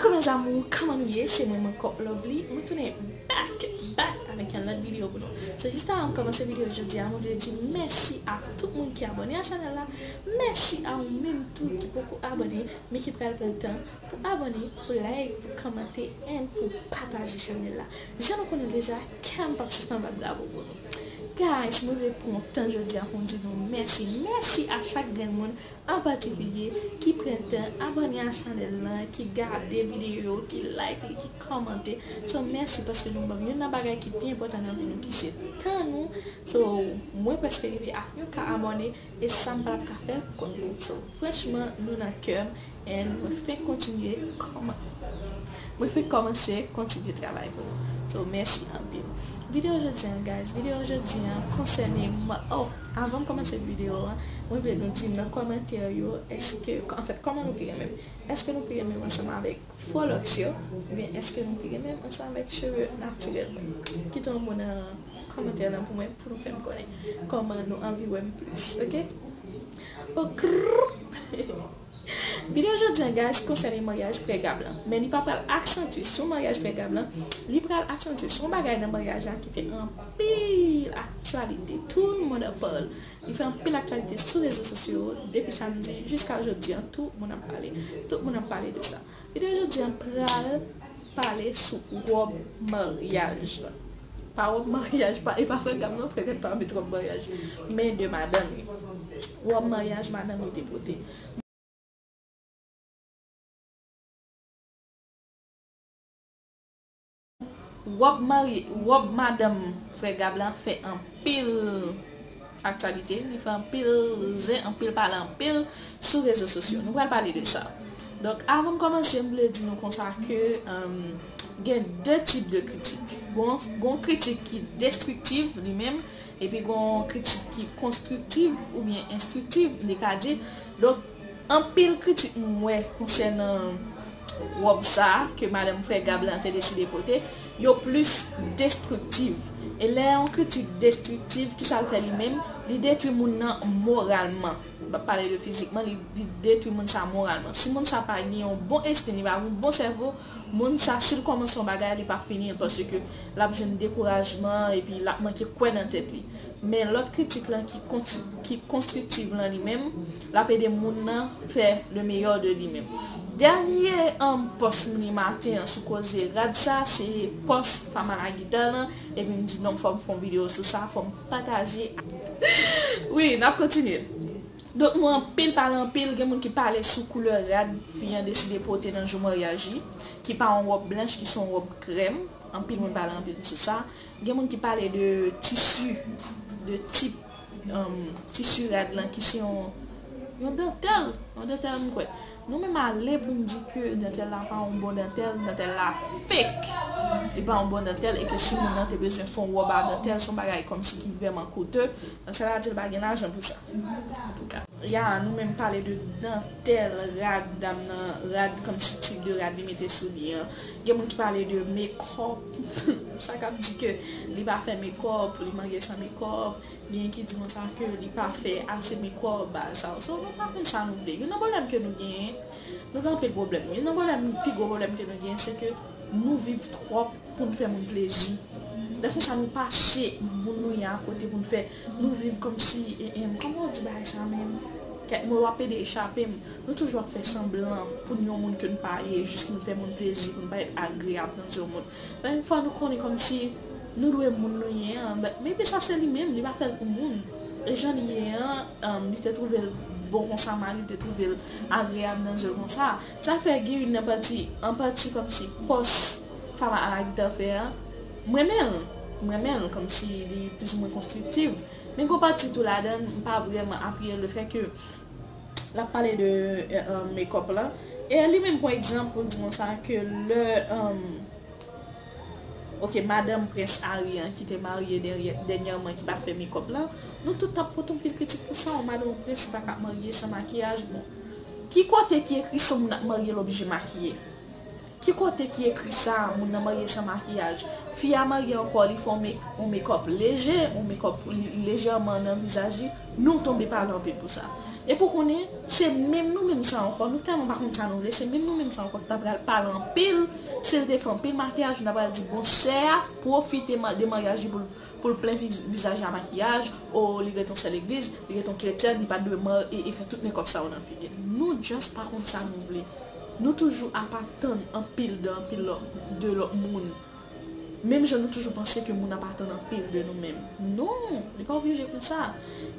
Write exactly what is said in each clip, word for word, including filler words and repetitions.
Coucou mes amours, kòman nou ye? Se mwen, mwen Coke Lovely. Mwen tounen back, back avèk yon lòt videyo pou nou. So, jis avan m kòmanse videyo jodi a, mwen vle di mèsi a tout moun ki abòne a chanèl la. Mèsi a ou menm tou ki poko abòne, men ki pral pran tan pou abòne, pou like, pou kòmante, and pou pataje chanèl la. Jan nou konnen deja, kè m p ap sispann bat bravo pou nou. Guys, mwen vle pran tan jodi a pou m di nou mèsi. Mèsi a chak grenn moun an patikilye ki pran tan abòne a chanèl lan, ki gade videyo yo, ki like li, ki kòmante. So, mèsi paske nou ban m youn nan bagay ki pi enpòtan nan vi nou, ki se tan nou. So, mwen prèske rive a yon ka abòne, e sa m p ap ka fè l pou kont mwen. So, franchman, nou nan kè m, and mwen fenk kontinye kòman-, mwen fenk kòmanse kontinye travay pou nou. So, mèsi anpil. Videyo jodi a, guys, videyo jodi a konsène mwen. Oh, avan m kòmanse videyo a, mwen vle nou di m nan kòmantè yo, èske, anfèt, kòman nou pi renmen m? Èske nou pi renmen m ansanm avèk fo lòks yo, oubyen èske nou pi renmen m ansanm avèk cheve natirèl mwen? Kite yon mo nan kòmantè lan pou mwen, pou nou fè m konnen kòman nou anvi wè m plis, oke? Okrr! Videyo jodi a, guys, konsène maryaj frè Gab lan. Men li pa pral aksantye sou maryaj frè Gab lan. Li pral aksantye sou yon bagay nan maryaj la ki fè anpil aktyalite. Tout moun ap pale. Li fè anpil aktyalite sou rezo sosyo yo. Depi samdi jiska jodi a, tout moun ap pale. Tout moun ap pale de sa. Videyo jodi a pral pale sou wòb maryaj la. Pa wòb maryaj, pa, e pa frè Gab non, frè Gab pa met wòb maryaj. Men de madanm li. Wòb maryaj madanm li te pote. Wòb marye, wòb madanm frè Gab la fè anpil aktyalite, li fè anpil zen, anpil pale, anpil sou rezo sosyo. Nou pral pale de sa. Donk, avan m kòmanse, m vle di nou konsa ke, um, gen de tip de kritik. Gon, gon kritik ki destriktiv li menm, epi gon kritik ki konstriktiv oubyen enstriktiv, m te ka di. Donk, anpil kritik m wè konsènan wòb sa a ke madanm frè Gab lan te deside pote, yo plis destriktiv. E lè yon kritik destriktiv, kisa l fè li menm? Li detwi moun nan moralman. M p ap pale de fizikman, li, li detwi moun sa moralman. Si moun sa pa gen yon bon estim, li pa gen yon bon sèvo, moun sa, si l kòmanse yon bagay, li p ap fini l, paske l ap jwenn dekourajman, epi l ap manke kwè nan tèt li. Men lòt kritik lan ki konstri-, ki konstriktiv lan li menm, l ap ede moun nan fè le meilleur de li menm. Dènye, um, pòs m li maten an sou koze rad sa, se pòs Fama Lagita lan, epi m di non, fò m fè yon videyo sou sa, fò m pataje. Wi, n ap kontinye. Donk, nou anpil pale anpil, gen moun ki pale sou koulè rad fi an deside pote nan jou maryaj li, ki pa yon wòb blanch, ki se yon wòb krèm. Anpil moun pale anpil sou sa. Gen moun ki pale de tisi, de tip, um, tisi rad lan ki se yon, yon dantèl, yon dantèl m kwè. Nou menm ale pou n di ke dantèl la pa yon bon dantèl, dantèl la fake. Li pa yon bon dantèl e ke si moun nan te bezwen fè yon wòb a dantèl, se yon bagay kòmsi ki vrèman koute. Donk, sa vle di l pa gen lajan pou sa. Antouka. Ya, nou menm pale de dantèl, rad, dam nan, rad, kòmsi tip de rad li mete sou li an. Gen moun ki pale de mekòp. Sa k ap di ke li pa fè mekòp, li marye san mekòp. Gen ki di konsa ke li pa fè ase mekòp, bagay sa yo. So, nou pa konn sa nou vle. Youn nan pwoblèm ke nou genyen, nou gen anpil pwoblèm. Youn nan pwoblèm, pi gwo pwoblèm ke nou genyen, se ke nou viv twòp pou n fè moun plezi. Lè konsa nou pase moun nou ye a kote pou n fè, nou viv kòmsi, e, e, kòman w di bagay sa menm? Kèk mo yo ap ede echape m. Nou toujou ap fè sanblan pou n yon moun ke n pa ye, jis pou n fè moun plezi, pou n parèt agreyab nan zye moun. Men fò nou konnen kòmsi nou dwe moun nou ye an, but maybe sa se li menm, li pa fè l pou moun. E jan li ye an, um, li te twouve l bon konsa, mari l te twouve l agreyab nan zye l konsa. Sa fè gen youn nan pati, an pati kòmsi pòs Fama Lagita fè an, m renmen l, m renmen l, kòmsi li plizoumwen konstriktiv. Men gon pati tou ladan l, m pa vrèman apiye le fè ke l ap pale de, eh, eh, mekòp lan. E li menm, pa egzanp, pou l di konsa ke lè, um, ok, madanm Prens Harry an ki te marye dènyè-, dènyèman, ki pa t fè mekòp lan, nou tout t ap pote yon pil kritik pou sa, yon madanm prens ki pa ka marye san makiyaj, bon. Ki kote ki ekri se yon moun ap marye l oblije makiye? Ki kote ki ekri sa, moun nan marye san makiyaj? Fi a marye ankò, li fè yon mek-, yon mekòp leje, yon mekòp li, li lejèman nan vizaj li. Nou tonbe pale anpil pou sa. Epi w konnen, se menm nou menm sa ankò, nou tèlman pa konn sa nou vle, se menm nou menm sa ankò ki ta pral pale anpil, si l te fè anpil makiyaj, nou ta pral di, bon, sè a pwofite ma- de maryaj li pou l pou l plen viz- vizaj la makiyaj, o li ret yon sè legliz, li ret yon kretyèn, li pa t dwe ma- e, e fè tout mekòp sa yo nan figi l. Nou just pa konn sa nou vle. Nou toujou ap atann anpil de anpil lòt, de lòt moun. Menm jan nou toujou panse ke moun ap atann anpil de nou menm. Non, li pa oblije konsa.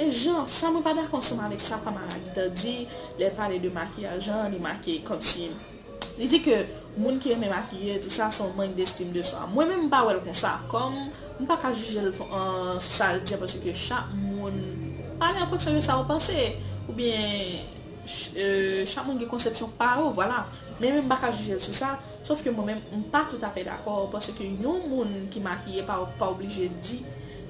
E jan, sa mwen pa dakò ansanm avèk sa Famara gentan di, lè l pale de makiyaj an, li make kòmsi li di ke moun ki renmen makiye, tou sa, se yon mank destim de swa. Mwen menm, m pa wè l konsa. Kòm m pa ka jije l sou sa l di an, paske chak moun pale an fonksyon de sa yo panse, oubyen ch- euh, chak moun gen konsepsyon pa yo, vwala. Men menm m pa ka jije l sou sa, sòf ke mwen menm, m pa toutafè dakò, paske yon moun ki makiye pa, pa oblije di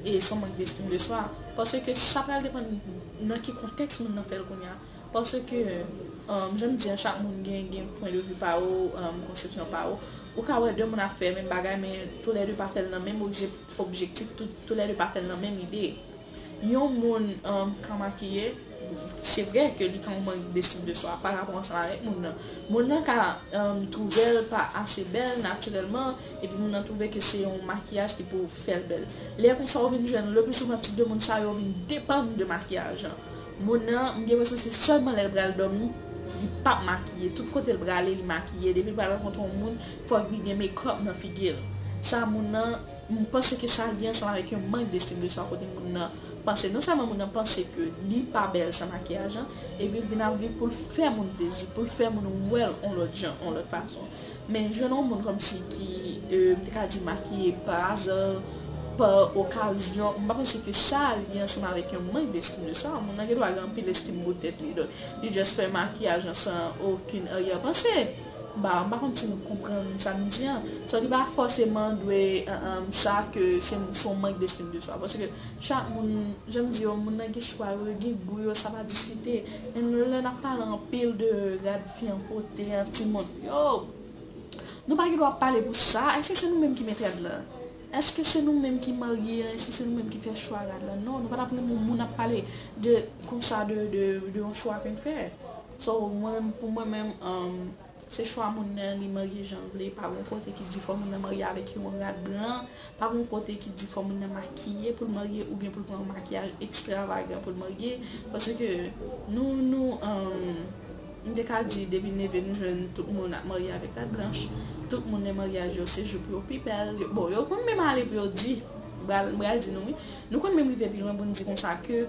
e se yon mank destim de swa. Paske sa pral depann nan ki kontèks moun nan fè l kounye a. Paske, um, jan m di an, chak moun gen, gen pwen de vi pa yo, um, konsepsyon pa yo. Ou ka wè de moun ap fè menm bagay, men toulède pa fè l nan menm obje- objektif, tou- toulède pa fè l nan menm ide. Yon moun, um, ka makiye, se vre ke li ka yon mank destim de swa pa rapò ansanm avèk moun nan. Moun nan ka, um, twouve l pa ase bèl natirèlman, epi moun nan twouve ke se yon makiyaj ki pou fè l bèl. Lè konsa, ou vin jwenn le pli souvan tip de moun sa yo vin depann de makiyaj an. Moun nan, m gen enpresyon se sèlman lè l pral dòmi, li p ap makiye. Tout kote l prale, li makiye. Depi l pral rankontre yon moun, fòk li gen mekòp nan figi l. Sa moun nan, m panse ke sa lye ansanm avèk yon mank destim de swa kote moun nan panse, non sèlman moun nan panse ke li pa bèl san makiyaj an, epi l vin ap viv pou l fè moun plezi, pou l fè moun wè l yon lòt jan, yon lòt fason. Men jwenn yon moun kòmsi ki, euh, m te ka di makiye pa aza, pa okazyon, m pa panse ke sa lye ansanm avèk yon mank destim de swa. Moun nan gen dwa gen anpil estim pou tèt li, donk li just fè makiyaj an san okenn aryè panse. Ba, m pa konn si nou konprann sa m di an. So, li pa fòseman dwe, uh, um, sa ke se se yon mank destim de swa. Paske chak moun, jan m di yo, moun nan gen chwa yo, yo gen gou yo, sa pa diskite. Men nou, lè n ap pale anpil de rad fi an pote, an timoun, yo, nou pa gen dwa ap pale pou sa. Èske se nou menm ki met rad la? Èske se nou menm ki marye an? Èske se nou menm ki fè chwa rad la? Non, nou pa t ap renmen yon moun ap pale de konsa de, de, de yon chwa ke n fè. So, mwen menm, pou mwen menm, um, se chwa moun nan, li marye jan l vle. Pa gen yon kote ki di fò moun nan marye avèk yon rad blan. Pa gen yon kote ki di fò moun nan makiye pou l marye oubyen pou l pran yon makiyaj ekstravagan pou l marye. Paske nou, nou, um, m te ka di depi neve nou jwenn tout moun ap marye avèk rad blanch. Tout moun nan maryaj yo se jou pou yo pi bèl. Yo- Bon, yo konn menm ale pou yo di, m pral, m pral di nou wi. Nou konn menm rive pi lwen pou n di konsa ke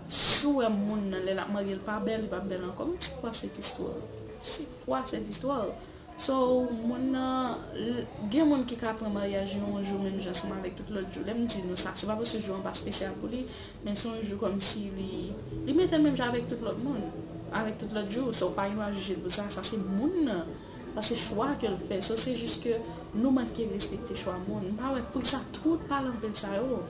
si w wè moun nan lè l ap marye l pa bèl, li p ap bèl ankò. Men se kwa sèt istwa? Se kwa sèt istwa? So, moun nan, l- gen moun ki ka pran maryaj yo yon jou menm jan ansanm avèk tout lòt jou. Lè m di nou sa, se pa paske jou an pa espesyal pou li, men se yon jou kòmsi li, li mete l menm jan avèk tout lòt moun, avèk tout lòt jou. So, w pa gen dwa jije l pou sa, sa se moun nan. Sa se chwa ke l fè. So, se jis ke nou manke respekte chwa moun. M pa wè poukisa tout pale anpil sa yo.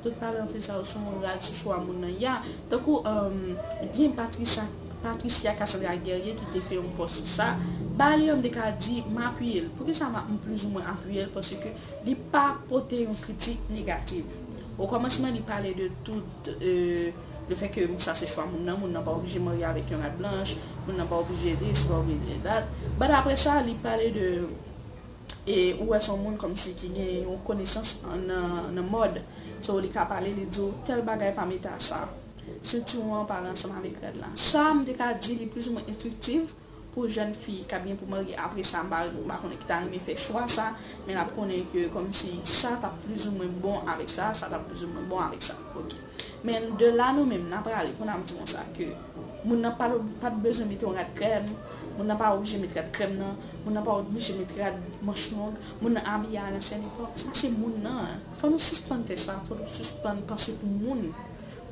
Tout pale anpil sa yo sou yon rad sou chwa moun nan. Ya, tankou, um, gen Patricia, Patricia Cassandra Guerrier ki te fè yon pòs sou sa. Ba li an, m te ka di, m apiye l. Poukisa m ap- m plizoumwen apiye l? Paske li pa pote yon kritik negatif. O kòmansman, li pale de tout, euh, le fè ke sa se chwa moun nan, moun nan pa oblije marye avèk yon rad blanch, moun nan pa oblije dis, pa oblije dat. But apre sa, li pale de, e ou wè se yon moun kòmsi ki gen yon konesans an- nan, nan mòd. So, li ka pale, li di w, tèl bagay pa mete a sa. Sentiwon an pa ale ansanm avèk rad la. Sa, m te ka di, li plizoumwen enstriktif pou jèn fi k ap gen pou marye apre sa, m pa, m pa konnen ki ta renmen fè chwa sa, men l ap konnen ke kòmsi sa t ap plizoumwen bon avèk sa, sa t ap plizoumwen bon avèk sa. Ok. Men de la nou menm, n a prale, pou n ap di konsa ke moun nan pa, pa t bezwen mete yon rad krèm, moun nan pa oblije met rad krèm nan, moun nan pa oblije met rad manch long, moun nan abiye a lansyen epòk. Sa se moun nan. Fò nou sispann fè sa, fò nou sispann panse pou moun.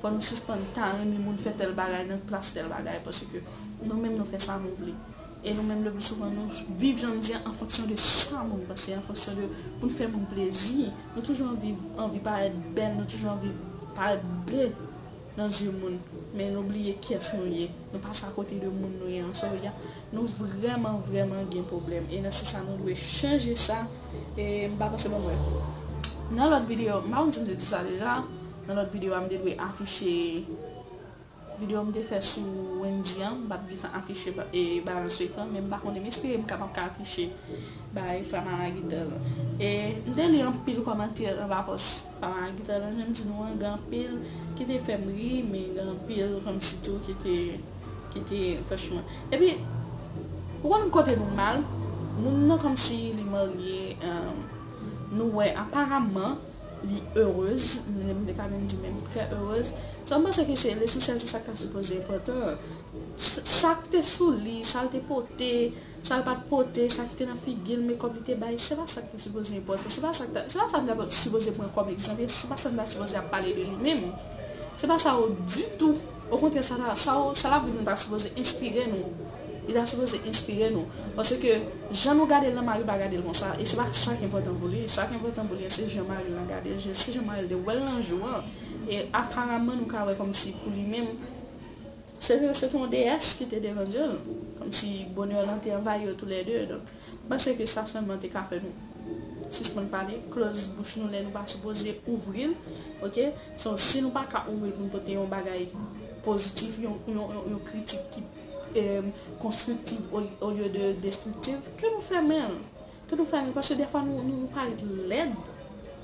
Fò nou sispann ta renmen moun fè tèl bagay nan plas tèl bagay, paske nou menm nou fè sa nou vle. E nou menm, le pli souvan, nou viv, jan m di an, an fonksyon de sa moun panse, an fonksyon de pou n fè moun plezi. Nou toujou anvi, anvi parèt bèl, nou toujou anvi parèt bon nan zye moun. Men nou bliye kiyès nou ye. Nou pase akote de moun nou ye an. So, ya, nou vrèman, vrèman gen pwoblèm. E nan sans sa, nou dwe chanje sa. E m pa panse, bon, brèf. Nan lòt videyo, m pa konn si m te di sa deja. Nan lòt videyo a, m te dwe afiche Videyo m te fè sou Wendy an, m pa t gentan afiche ba- e balans ekran, men m pa konnen, m espere m kapab ka afiche bay Famara Guitar lan. E m te li anpil kòmantè anba pòs Famara Guitar lan, jan m di nou an, gen anpil ki te fè m ri, men gen anpil kòmsi tou ki te, ki te, franchman. Epi, ou konn kote nou mal, moun nan kòmsi li marye, um, nou wè, aparaman, li erez, m te ka menm di menm trè erez. So, m panse ke se lesansyèl, se sa k ta sipoze enpòtan. S- sa k te sou li, sa l te pote, sa l pa t pote, sa k te nan figi l, mekòp li te bay, se pa sa k te sipoze enpòtan. Se pa sa k ta, se pa sa n ta sipoze pran kòm egzanp, e se pa sa n ta sipoze ap pale de li menm. Se pa sa yo ditou. Okontrè, sa ta, sa yo, sa l ap viv nan ta sipoze enspire nou. Li ta sipoze enspire nou. Paske jan nou gade l nan, mari l pa gade l konsa. E se pa sa ki enpòtan pou li. Sa ki enpòtan pou li, se jan mari l nan gade l, se jan mari l te wè l nan jou an. E aparaman, nou ka wè kòmsi pou li menm, se, se te yon deyès ki te deranje l. Kòmsi bonè lan te anvayi yo toulède. Donk, m panse ke sa sèlman te ka fè nou sispann pale, close bouch nou lè nou pa sipoze ouvri l, oke? So, si nou pa ka ouvri l pou n pote yon bagay pozitif, yon, yon, yon, yon kritik ki, em, konstriktif o- olye de destriktif, ke nou fèmen l. Ke nou fèmen l, paske dèfwa nou, nou, nou parèt lèd.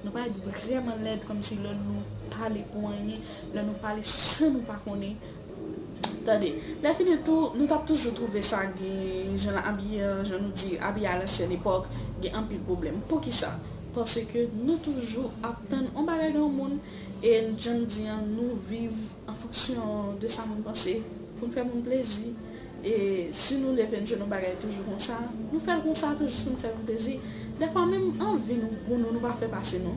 Nou parèt vrèman lèd, kòmsi lè nou pale pou anyen, lè nou pale san nou pa konnen. Tande, lè fini tou, nou t ap toujou twouve sa gen jan l abiye an, jan nou di, abiye a lansyen epòk, gen anpil pwoblèm. Poukisa? Paske nou toujou ap tann yon bagay de yon moun, e jan nou di an, nou viv an fonksyon de sa moun panse, pou n fè moun plezi. E si nou leve n jwenn yon bagay toujou konsa, nou fè l konsa tou jis pou n fè moun plezi. Dèfwa menm anvi nou pou nou, nou pa fè pase non.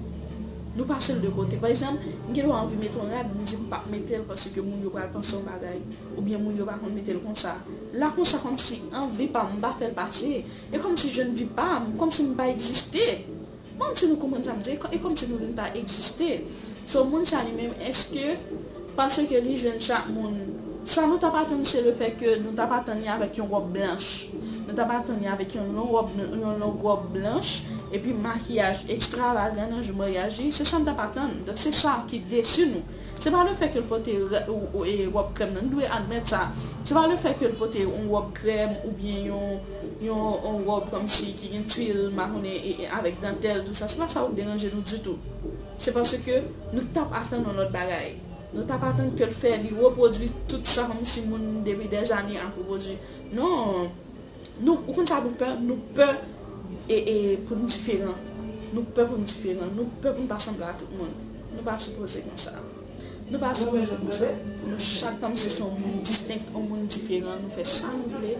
Nou pase l de kote. Pa egzanp, m gen dwa anvi mete yon rad, m di m p ap mete l paske moun yo pral panse yon bagay, oubyen moun yo pa konn mete l konsa. La konsa, kòmsi anvi pa m, m pa fè l pase. E kòmsi je ne vis pas, kòmsi m pa egziste. Bon, si nou konprann sa m di, e kòmsi nou vin pa egziste. So, moun sa li menm, èske paske li jwenn chak moun, sa nou t ap atann, se le fè ke nou t ap atann li avèk yon wòb blanch. Nou t ap atann li avèk yon long wòb, yon long wòb blanch, epi makiyaj ekstravagan nan jou maryaj li. Se sa nou t ap atann. Donk, se sa ki desi nou. Se pa le fè ke l pote ra- ou- ou- e, wòb krèm nan. Nou dwe admèt sa. Se pa le fè ke l pote yon wòb krèm oubyen yon, yon, yon wòb kòmsi ki gen twil, m pa konnen, e, e, avèk dantèl, tou sa. Se pa sa k deranje nou ditou. Se paske nou t ap atann yon lòt bagay. Nou t ap atann ke l fè, li repwodui tout sa kòmsi moun depi dèzane ap repwodui. Non. Nou, ou konn sa nou pè? Nou pè e, e, pou n diferan. Nou pè pou n diferan. Nou pè pou n pa sanble a tout moun. Nou pa sipoze konsa. Nou pa sipoze konsa. Nou chak kòmsi se yon moun distenk, yon moun diferan. Nou fè sa nou vle,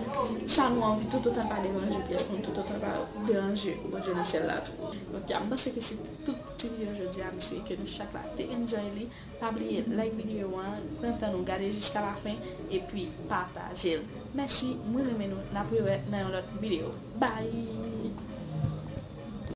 sa nou anvi, toutotan l pa deranje pyès moun, toutotan l pa deranje Bondye nan syèl la tou. Donk, m panse ke se tout pou ti videyo jodi a, m swete ke nou chak la te enjoy li. Pa bliye like videyo an, pran tan nou gade jiska lafen, epi pataje l. Mèsi, mwen renmen nou, n ap rewè nan yon lòt videyo. Bye!